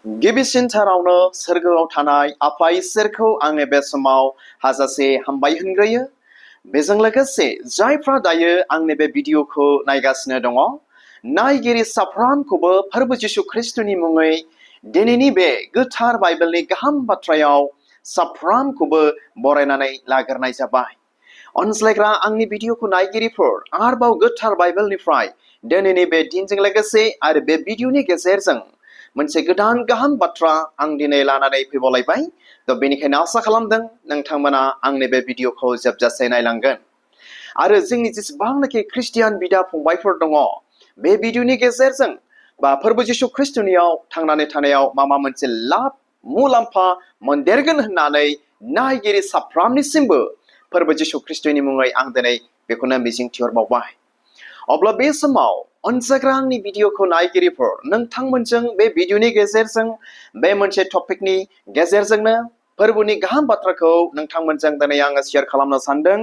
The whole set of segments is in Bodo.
गिबिसिनथारावनो सोरगोआव थानाय आफा इसोरखौ आङो बे समाव हाजासे हामबाय होनग्रोयो। बेजों लोगोसे जायफ्रा दायो आंनि बे भिडिअखौ नायगासिनो दङ, नायगिरि साफ्रोमखौबो फोरबो जिसु ख्रिस्टनि मुङै दिनैनि बे गोथार बाइबेलनि गाहाम बाथ्रायाव साफ्रोमखौबो बरायनानै लाग्रोनाय जाबाय। अनज्लायग्रा आंनि भिडिअखौ नायगिरिफोर, आरोबाव गोथार बाइबेलनिफ्राय दिनैनि बे दिनजों लोगोसे आरो बे भिडिअनि गेजेरजों मोनसे गोदान गाहाम बाथ्रा आं दिनै लानानै फैबावलायबाय। बेनिखायनो आसा खालामदों नोंथांमोना आंनि बे भिडिअखौ जोबजासे नायलांगोन। आरो जोंनि जेसेबांनाखि ख्रिस्टियान बिदा फंबायफोर दङ, बे भिडिअनि गेजेरजों बा फोरबो जिसु ख्रिस्टनियाव थांनानै थानायाव माबा मोनसे लाब मुलाम्फा मोनदेरगोन होननानै नायगिरि साफ्रोमनिसिमबो फोरबो जिसु ख्रिस्टनि मुङै आं दिनै बेखौनो मिजिंथिहरबावबाय। अब्ला बे समाव अनजाग्रा आंनि भिडिअखौ नायगिरिफोर, नोंथांमोनजों बे भिडिअनि गेजेरजों बे मोनसे टपिकनि गेजेरजोंनो फोरबोनि गाहाम बाथ्राखौ नोंथांमोनजों दिनै आङो शेयार खालामनो सानदों।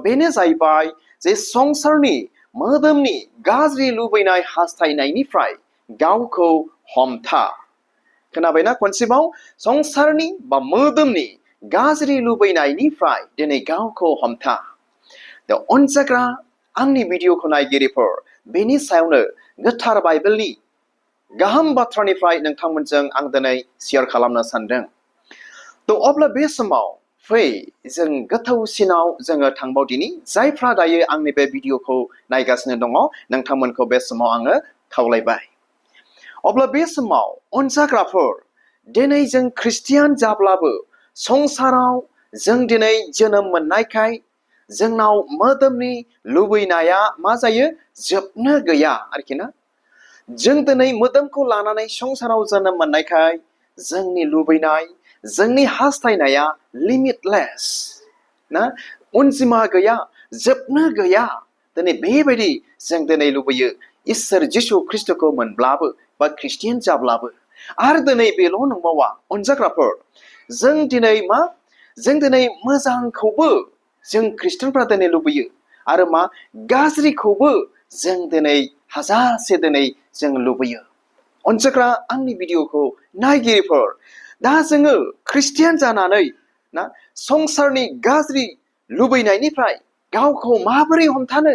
बेनो जाहैबाय जे संसारनि मोदोमनि गाज्रि लुबैनाय हास्थायनायनिफ्राय गावखौ हमथा। खोनाबायना खनसेबाव? संसारनि बा मोदोमनि गाज्रि लुबैनायनिफ्राय दिनै गावखौ हमथा। अनजाग्रा आंनि भिडिअखौ नायगिरिफोर, बेनि सायावनो गोथार बाइबेलनि गाहाम बाथ्रानिफ्राय नोंथांमोनजों आं दिनै शेयार खालामनो सानदों। अब्ला बे समाव फै जों गोथौसिनाव जोङो थांबावदिनि। जायफ्रा दायो आंनि बे भिडिअखौ नायगासिनो दङ, नोंथांमोनखौ बे समाव आङो खावलायबाय। अब्ला बे समाव अनजाग्राफोर, दिनै जों ख्रिस्टियान जाब्लाबो संसाराव जों दिनै जोनोम मोननायखाय जोंनाव मोदोमनि लुबैनाया मा जायो? जोबनो गैया आरोखि ना। जों दिनै मोदोमखौ लानानै संसाराव जोनोम मोननायखाय जोंनि लुबैनाय, जोंनि हास्थायनाया लिमिटलेस ना, अनजिमा गैया, जोबनो गैया। दिनै बेबायदि जों दिनै लुबैयो इसोर जिसु ख्रिस्टखौ मोनब्लाबो बा ख्रिस्टियान जाब्लाबो। आरो दिनै बेल' नंबावा अनजाग्राफोर, जों दिनै मा? जों दिनै मोजांखौबो जों ख्रिस्टियानफ्रा दिनै लुबैयो, आरो मा? गाज्रिखौबो जों दिनै हाजासे दिनै जों लुबैयो। अनजाग्रा आंनि भिडिअखौ नायगिरिफोर, दा जोङो ख्रिस्टियान जानानै ना संसारनि गाज्रि लुबैनायनिफ्राय गावखौ माबोरै हमथानो?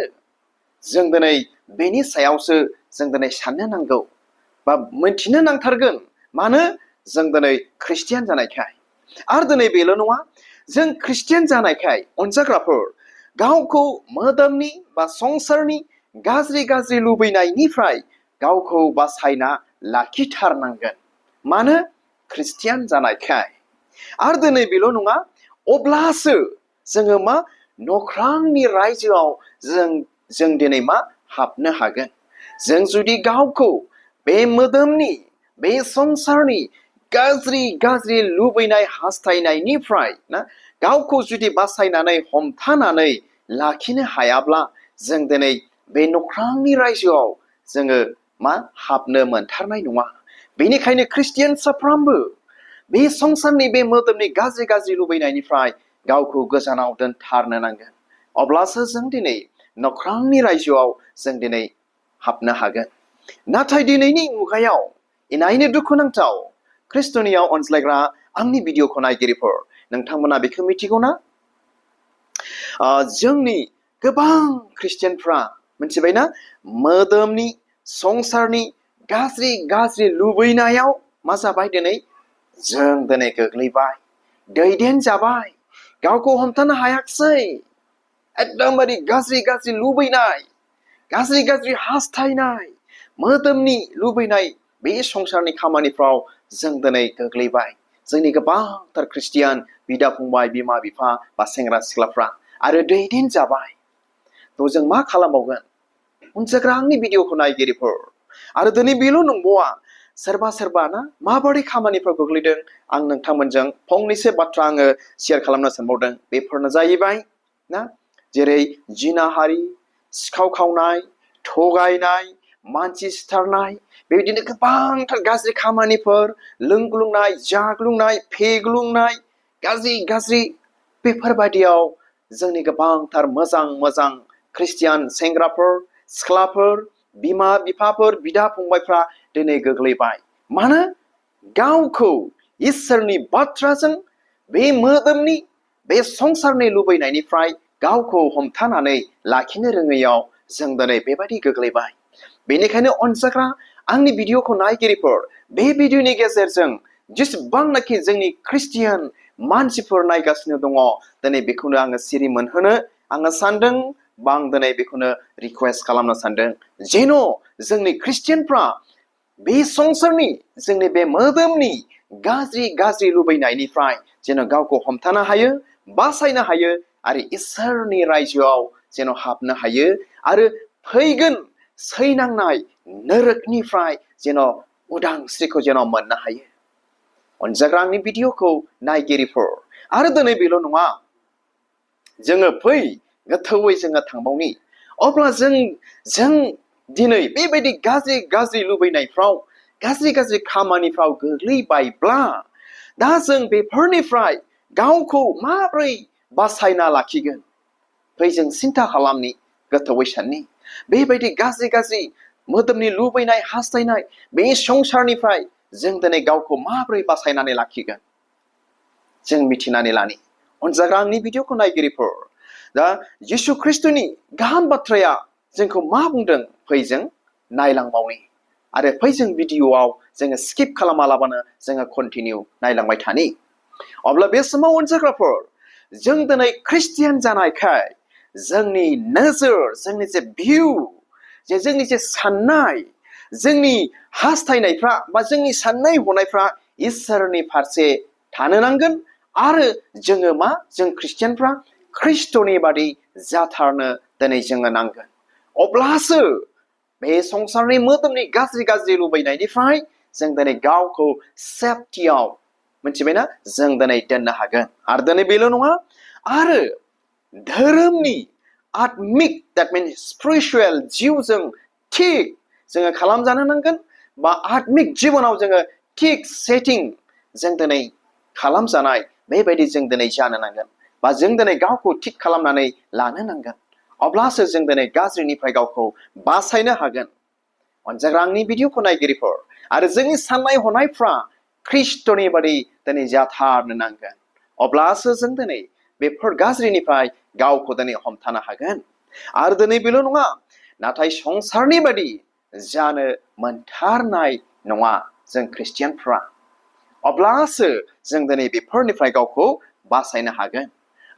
जों दिनै बेनि सायावसो जों दिनै साननो नांगौ बा मोनथिनो नांथारगोन। मानो? जों दिनै ख्रिस्टियान जानायखाय। आरो दिनै बेल' नङा, जों ख्रिस्टियान जानायखाय अनजाग्राफोर गावखौ मोदोमनि बा संसारनि गाज्रि गाज्रि लुबैनायनिफ्राय गावखौ बासायना लाखिथारनांगोन। मानो? ख्रिस्टियान जानायखाय। आरो दिनै बेल' नङा, अब्लासो जोङो मा? नख्रांनि रायजोआव जों दिनै मा? हाबनो हागोन। जों जुदि गावखौ बे मोदोमनि, बे संसारनि गाज्रि गाज्रि लुबैनाय हास्थायनायनिफ्राय ना गावखौ जुदि बासायनानै हमथानानै लाखिनो हायाब्ला जों दिनै बे नख्रांनि रायजोआव जोङो मा? हाबनो मोनथारनाय नङा। बेनिखायनो ख्रिस्टियान साफ्रोमबो बे संसारनि बे मोदोमनि गाज्रि गाज्रि लुबैनायनिफ्राय गावखौ गोजानाव दोनथारनो नांगोन। अब्लासो जों दिनै नख्रांनि रायजोआव जों दिनै हाबनो हागोन। नाथाय दिनैनि मुगायाव इनायनो दुखुनांथाव, ख्रिस्टनियाव अनज्लायग्रा आंनि भिडिअखौ नायगिरिफोर, नोंथांमोना बेखौ मिथिगौना? जोंनि गोबां ख्रिस्टियानफ्रा मिथिबायना, मोदोमनि संसारनि गाज्रि गाज्रि लुबैनायाव मा जाबाय? दिनै जों दिनै गोग्लैबाय, दैदेन जाबाय, गावखौ हमथानो हायाखिसै। एकदमबारे गाज्रि गाज्रि लुबैनाय, गाज्रि गाज्रि हास्थायनाय, मोदोमनि लुबैनाय, बे संसारनि खामानिफ्राव जों दिनै गोग्लैबाय। जोंनि गोबांथार ख्रिस्टियान बिदा फंबाय, बिमा बिफा बा सेंग्रा सिख्लाफ्रा आरो दैदेन जाबाय। जों मा खालामबावगोन? अनजाग्रा आंनि भिडिअखौ नायगिरिफोर, आरो दिनै बेल' नंबावा, सोरबा सोरबा ना माबोरै खामानिफ्राव गोग्लैदों, आं नोंथांमोनजों फंनैसो बाथ्रा आङो शेयार खालामनो सानबावदों। बेफोरनो जाहैबाय ना, जेरै जिनाहारि, सिखाव खावनाय, थगायनाय, मानसि सिथारनाय, बेबायदिनो गोबांथार गाज्रि खामानिफोर, लोंग्लुंनाय, जाग्लुंनाय, फेग्लुंनाय, गाज्रि गाज्रि, बेफोरबायदियाव जोंनि गोबांथार मोजां मोजां ख्रिस्टियान सेंग्राफोर, सिख्लाफोर, बिमा बिफाफोर, बिदा फंबायफ्रा दिनै गोग्लैबाय। मानो? गावखौ इसोरनि बाथ्राजों बे मोदोमनि बे संसारनि लुबैनायनिफ्राय गावखौ हमथानानै लाखिनो रोङैयाव जों दिनै बेबायदि गोग्लैबाय। बेनिखायनो अनजाग्रा आंनि भिडिअखौ नायगिरिफोर, बे भिडिअनि गेजेरजों जेसेबांनाखि जोंनि ख्रिस्टियान मानसिफोर नायगासिनो दङ, दिनै बेखौनो आङो सिरि मोनहोनो आङो सानदों, बा आं दिनै बेखौनो रिक्वेस्ट खालामनो सानदों, जेन' जोंनि ख्रिस्टियानफ्रा बे संसारनि जोंनि बे मोदोमनि गाज्रि गाज्रि लुबैनायनिफ्राय जेन' गावखौ हमथानो हायो, बासायनो हायो आरो इसोरनि रायजोआव जेन' हाबनो हायो आरो फैगोन सैनांनाय नोरकनिफ्राय जेन' उदांस्रिखौ जेन' मोननो हायो। अनजाग्रा आंनि भिडिअखौ नायगिरिफोर, आरो दिनै बेल' नङा, जोङो फै गोथौवै जोङो थांबावनि। अब्ला जों दिनै बेबायदि गाज्रि गाज्रि लुबैनायफ्राव, गाज्रि गाज्रि खामानिफ्राव गोग्लैबायब्ला दा जों बेफोरनिफ्राय गावखौ माबोरै बासायना लाखिगोन? फै जों सिन्था खालामनि, गोथौवै साननि। बेबायदि गाज्रि गाज्रि मोदोमनि लुबैनाय हास्थायनाय बे संसारनिफ्राय जों दिनै गावखौ माबोरै बासायनानै लाखिगोन? जों मिथिनानै लानि। अनजाग्रा आंनि भिडिअखौ नायगिरिफोर, दा जिसु ख्रिस्टनि गाहाम बाथ्राया जोंखौ मा बुंदों? फै जों नायलांबावनि आरो फै जों भिडिअआव जोङो स्किप खालामालाबानो जोङो कन्टिनिउ नायलांबाय थानि। अब्ला बे समाव अनजाग्राफोर, जों दिनै ख्रिस्टियान जानायखाय जोंनि नोजोर, जोंनि जे भिउ, जोंनि जे साननाय, जोंनि हास्थायनायफ्रा बा जोंनि साननाय हनायफ्रा इसोरनि फारसे थानो नांगोन आरो जोङो मा? जों ख्रिस्टियानफ्रा ख्रिस्टनि बादि जाथारनो दिनै जोङो नांगोन। अब्लासो बे संसारनि मोदोमनि गाज्रि गाज्रि लुबैनायनिफ्राय जों दिनै गावखौ सेफटियाव, मिथिबायना, जों दिनै दोननो हागोन। आरो दिनै बेल' नङा, आरो धोरोमनि आत्मिक, that means spiritual जिउजों थिग जोङो खालामजानो नांगोन, बा आत्मिक जिबनाव जोङो थिग सेटिं जों दिनै खालामजानाय बेबायदि जों दिनै जानो नांगोन, बा जों दिनै गावखौ थिग खालामनानै लानो नांगोन। अब्लासो जों दिनै गाज्रिनिफ्राय गावखौ बासायनो हागोन। अनजाग्रा आंनि भिडिअखौ नायगिरिफोर, आरो जोंनि साननाय हनायफ्रा ख्रिस्टनि बादि दिनै जाथारनो नांगोन। अब्लासो जों दिनै बेफोर गाज्रिनिफ्राय गावखौ दिनै हमथानो हागोन। आरो दिनै बेल' नङा, नाथाय संसारनि बादि जानो मोनथारनाय नङा जों ख्रिस्टियानफ्रा। अब्लासो जों दिनै बेफोरनिफ्राय गावखौ बासायनो हागोन।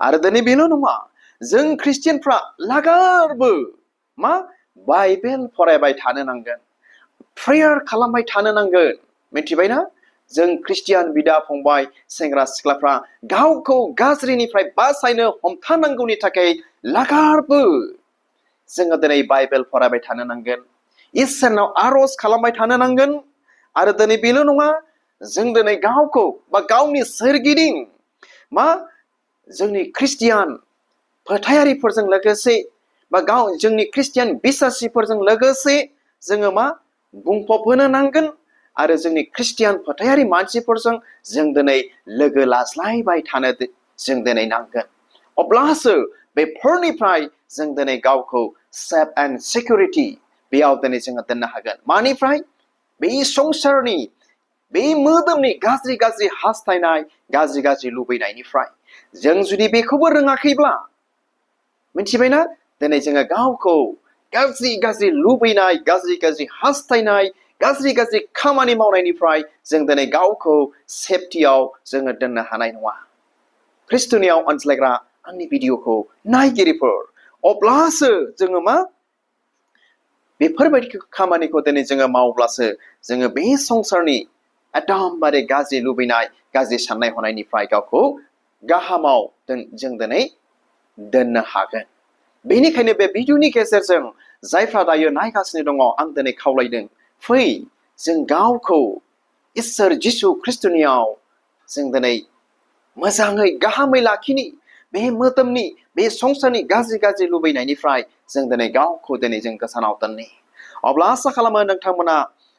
आरो दिनै बेल' नङा, जों ख्रिस्टियानफ्रा लागारबो मा? बाइबेल फरायबाय थानो नांगोन, प्रेयार खालामबाय थानो नांगोन। मिथिबायना? जों ख्रिस्टियान बिदा फंबाय, सेंग्रा सिख्लाफ्रा गावखौ गाज्रिनिफ्राय बासायनो हमथानांगौनि थाखाय लागारबो जोङो दिनै बाइबेल फरायबाय थानो नांगोन, इसोरनाव आर'ज खालामबाय थानो नांगोन। आरो दिनै बेल' नङा, जों दिनै गावखौ बा गावनि सोरगिदिं मा? जोंनि ख्रिस्टियान फोथायारिफोरजों लोगोसे, बा जोंनि ख्रिस्टियान बिसासिफोरजों लोगोसे जोङो मा? बुंफबहोनो नांगोन। आरो जोंनि ख्रिस्टियान फोथायारि मानसिफोरजों जों दिनै लोगो लाज्लायबाय थानो जों दिनै नांगोन। अब्लासो बेफोरनिफ्राय जों दिनै गावखौ सेफ एन्ड सिकिउरिटि बेयाव दिनै जोङो दोननो हागोन। मानिफ्राय? बे संसारनि, बे मोदोमनि गाज्रि गाज्रि हास्थायनाय, गाज्रि गाज्रि लुबैनायनिफ्राय। जों जुदि बेखौबो रोङाखैब्ला, मिथिबायना, दिनै जोङो गावखौ गाज्रि गाज्रि लुबैनाय, गाज्रि गाज्रि हास्थायनाय, गाज्रि गाज्रि खामानि मावनायनिफ्राय जों दिनै गावखौ सेफटियाव जोङो दोननो हानाय नङा। ख्रिस्टनियाव अनज्लायग्रा आंनि भिडिअखौ नायगिरिफोर, अब्लासो जोङो मा? बेफोरबायदि खामानिखौ दिनै जोङो मावब्लासो जोङो बे संसारनि एकदमबारे गाज्रि लुबैनाय, गाज्रि साननाय हनायनिफ्राय गावखौ गाहामाव जों दिनै दोननो हागोन। बेनिखायनो बे भिडिअनि गेजेरजों जायफ्रा दायो नायगासिनो दङ, आं दिनै खावलायदों, फै जों गावखौ इसोर जिसु ख्रिस्टनियाव जों दिनै मोजाङै गाहामै लाखिनि। बे मोदोमनि, बे संसारनि गाज्रि गाज्रि लुबैनायनिफ्राय जों दिनै गावखौ दिनै जों गोजानाव दोननि। अब्ला आसा खालामो नोंथांमोना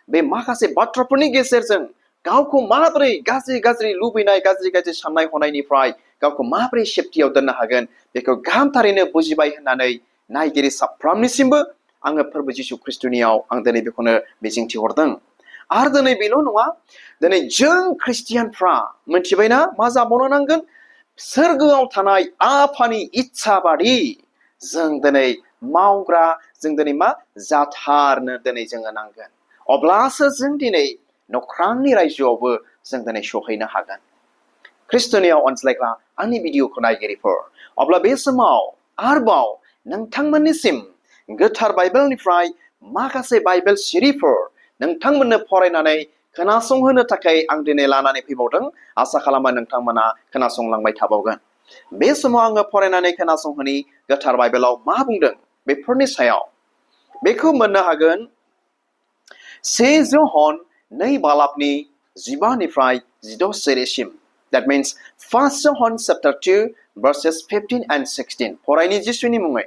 बे माखासे बाथ्राफोरनि गेजेरजों गावखौ माबोरै गाज्रि गाज्रि लुबैनाय, गाज्रि गाज्रि साननाय हनायनिफ्राय गावखौ माबोरै सेफटियाव दोननो हागोन बेखौ गाहामथारैनो बुजिबाय होननानै नायगिरि साफ्रोमनिसिमबो आङो फोरबो जिसु ख्रिस्टनियाव आं दिनै बेखौनो मिजिंथिहरदों। आरो दिनै बेल' नङा दिनै जों ख्रिस्टियानफ्रा मिथिबायना मा जाबावनो नांगोन सोरगोआव थानाय आफानि इच्छा बादि जों दिनै मावग्रा जों दिनै मा जाथारनो दिनै जोङो नांगोन अब्लासो जों दिनै नख्रांनि रायजोआवबो जों दिनै सहैनो हागोन ख्रिस्टनियाव अनज्लायग्रा आंनि भिडिअखौ नायगिरिफोर अब्ला बे समाव आरोबाव नोंथांमोननिसिम गोथार बाइबेलनिफ्राय माखासे बाइबेल सिरिफोर नोंथांमोननो फरायनानै खोनासंहोनो थाखाय आं दिनै लानानै फैबावदों आसा खालामो नोंथांमोना खोनासंलांबाय थाबावगोन बे समाव आङो फरायनानै खोनासंहोनि गोथार बाइबेलाव मा बुंदों बेफोरनि सायाव बेखौ मोननो हागोन 1 जन 2 बालाबनि 15निफ्राय 16 सेरेसिम that means 1 John chapter 2 verses 15 and 16 फरायनि जिसुनि मुङै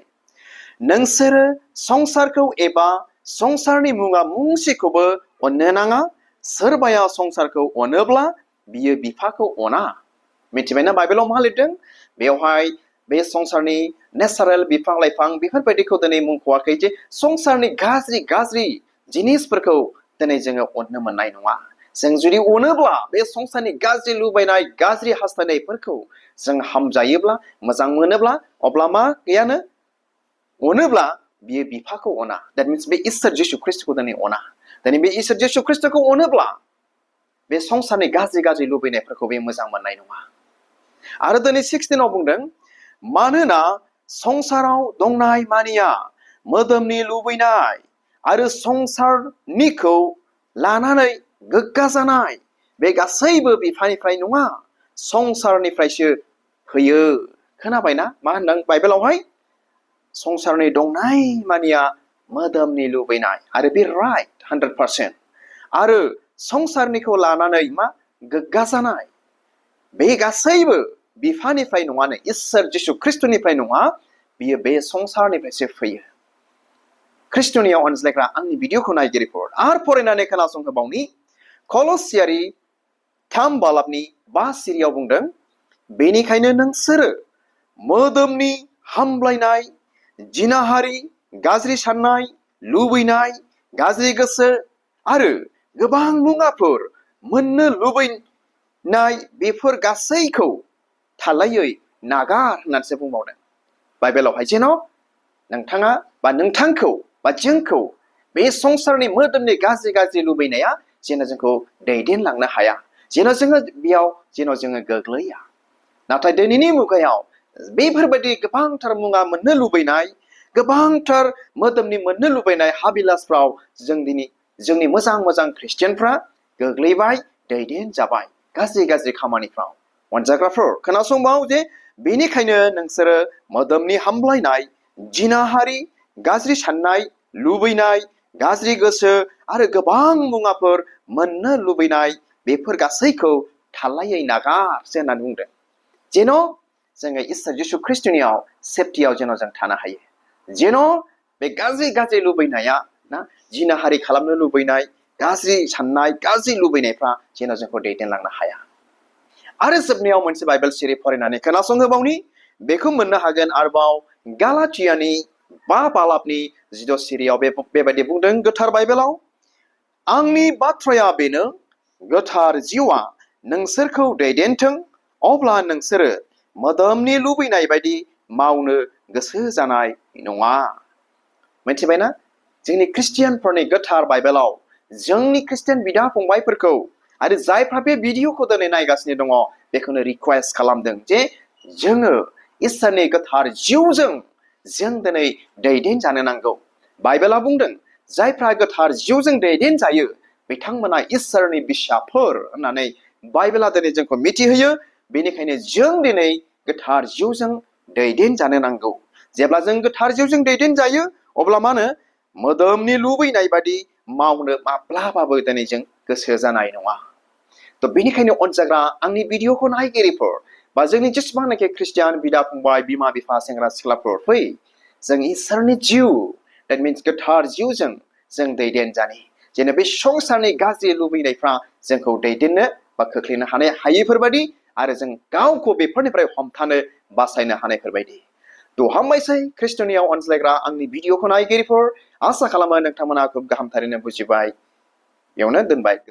नोंसोरो संसारखौ एबा संसारनि मुङा मुंसेखौबो अननो नाङा सोरबाया संसारखौ अनोब्ला बियो बिफाखौ अना मिथिबायना बाइबेलाव मा लिरदों बेवहाय बे संसारनि नेचारेल बिफां लाइफां बेफोरबायदिखौ दिनै मुंख'वाखै जे संसारनि गाज्रि जिनिसफोरखौ दिनै जोङो अननो मोननाय नङा जों जुदि अनोब्ला बे संसारनि गाज्रि लुबैनाय गाज्रि हास्थायनायफोरखौ जों हामजायोब्ला मोजां मोनोब्ला अब्ला मा गैयानो अनोब्ला बियो बिफाखौ अना that means बे इसोर जिसु ख्रिस्टखौ दिनै अना दिनै बे इसोर जिसु ख्रिस्टखौ अनोब्ला बे संसारनि गाज्रि लुबैनायफोरखौ बे मोजां मोननाय नङा आरो दिनै 16आव बुंदों मानोना संसाराव दंनाय मानिया मोदोमनि लुबैनाय आरो संसारनिखौ लानानै गोग्गा जानाय बे गासैबो बिफानिफ्राय नङा संसारनिफ्रायसो फैयो खोनाबायना मा होनदों बाइबेलावहाय संसारनि दंनाय मानिया मोदोमनि लुबैनाय आरो बे राइट 100% आरो संसारनिखौ लानानै मा गोग्गा जानाय बे गासैबो बिफानिफ्राय नङानो इसोर जिसु ख्रिस्टनिफ्राय नङा बियो बे संसारनिफ्रायसो फैयो ख्रिस्टनियाव अनज्लायग्रा आंनि भिडिअखौ नायगिरिफोर आरो फरायनानै खोनासंहोबावनि कलसियारि 3 बालाबनि 5 सिरियाव बुंदों बेनिखायनो नोंसोरो मोदोमनि हामब्लायनाय जिनाहारि गाज्रि साननाय लुबैनाय गाज्रि गोसो आरो गोबां मुवाफोर मोननो लुबैनाय बेफोर गासैखौ थालायै नागार होननानैसो बुंबावदों बाइबेलावहाय जेन' नोंथाङा बा नोंथांखौ बा जोंखौ बे संसारनि मोदोमनि गाज्रि लुबैनाया जेन' जोंखौ दैदेनलांनो हाया जेन' जोङो बेयाव जेन' जोङो गोग्लैया नाथाय दिनैनि मुगायाव बेफोरबायदि गोबांथार मुवा मोननो लुबैनाय गोबांथार मोदोमनि मोननो लुबैनाय हाबिलासफ्राव जोंनि मोजां ख्रिस्टियानफ्रा गोग्लैबाय दैदेन जाबाय गाज्रि खामानिफ्राव अनजाग्राफोर खोनासंबाव जे बेनिखायनो नोंसोरो मोदोमनि हामब्लायनाय जिनाहारि गाज्रि साननाय लुबैनाय गाज्रि गोसो आरो गोबां मुवाफोर मोननो लुबैनाय बेफोर गासैखौ थालायै नागारसो होननानै बुंदों जेन' जोङो इसोर जिसु ख्रिस्टनियाव सेफटियाव जेन' जों थानो हायो जेन' बे गाज्रि लुबैनाया ना जिनाहारि खालामनो लुबैनाय गाज्रि साननाय गाज्रि लुबैनायफ्रा जेन' जोंखौ दैदेनलांनो हाया आरो जोबनायाव मोनसे बाइबेल सिरि फरायनानै खोनासंहोबावनि बेखौ मोननो हागोन आरोबाव गालातियानि 5 बालाबनि 16 सिरियाव बेबायदि बुंदों गोथार बाइबेलाव आंनि बाथ्राया बेनो गोथार जिउआ नोंसोरखौ दैदेनथों अब्ला नोंसोरो मोदोमनि लुबैनाय बायदि मावनो गोसो जानाय नङा मिथिबायना जोंनि ख्रिस्टियानफोरनि गोथार बाइबेलाव जोंनि ख्रिस्टियान बिदा फंबायफोरखौ आरो जायफ्रा बे भिडिअखौ दिनै नायगासिनो दङ बेखौनो रिक्वेस्ट खालामदों जे जोङो इसोरनि गोथार जिउजों जों दिनै दैदेन जानो नांगौ बाइबेला बुंदों जायफ्रा गोथार जिउजों दैदेन जायो बिथांमोना इसोरनि बिसाफोर होननानै बाइबेला दिनै जोंखौ मिथिहोयो बेनिखायनो जों दिनै गोथार जिउजों दैदेन जानो नांगौ जेब्ला जों गोथार जिउजों दैदेन जायो अब्ला मानो मोदोमनि लुबैनाय बादि मावनो माब्लाबाबो दिनै जों गोसो जानाय नङा थ' बेनिखायनो अनजाग्रा आंनि भिडिअखौ नायगिरिफोर बा जोंनि जेसेबांनाखि ख्रिस्टियान बिदा फंबाय बिमा बिफा सेंग्रा सिख्लाफोर फै जों इसोरनि जिउ that means गोथार जिउजों जों दैदेन जानि जेन' बे संसारनि गाज्रि लुबैनायफ्रा जोंखौ दैदेननो बा खोख्लैनो हायैफोरबायदि आरो जों गावखौ बेफोरनिफ्राय हमथानो बासायनो हानायफोरबायदि थ' हामबायसै ख्रिस्टनियाव अनज्लायग्रा आंनि भिडिअखौ नायगिरिफोर आसा खालामो नोंथांमोना खुब गाहामथारैनो बुजिबाय एवनो दोनबाय।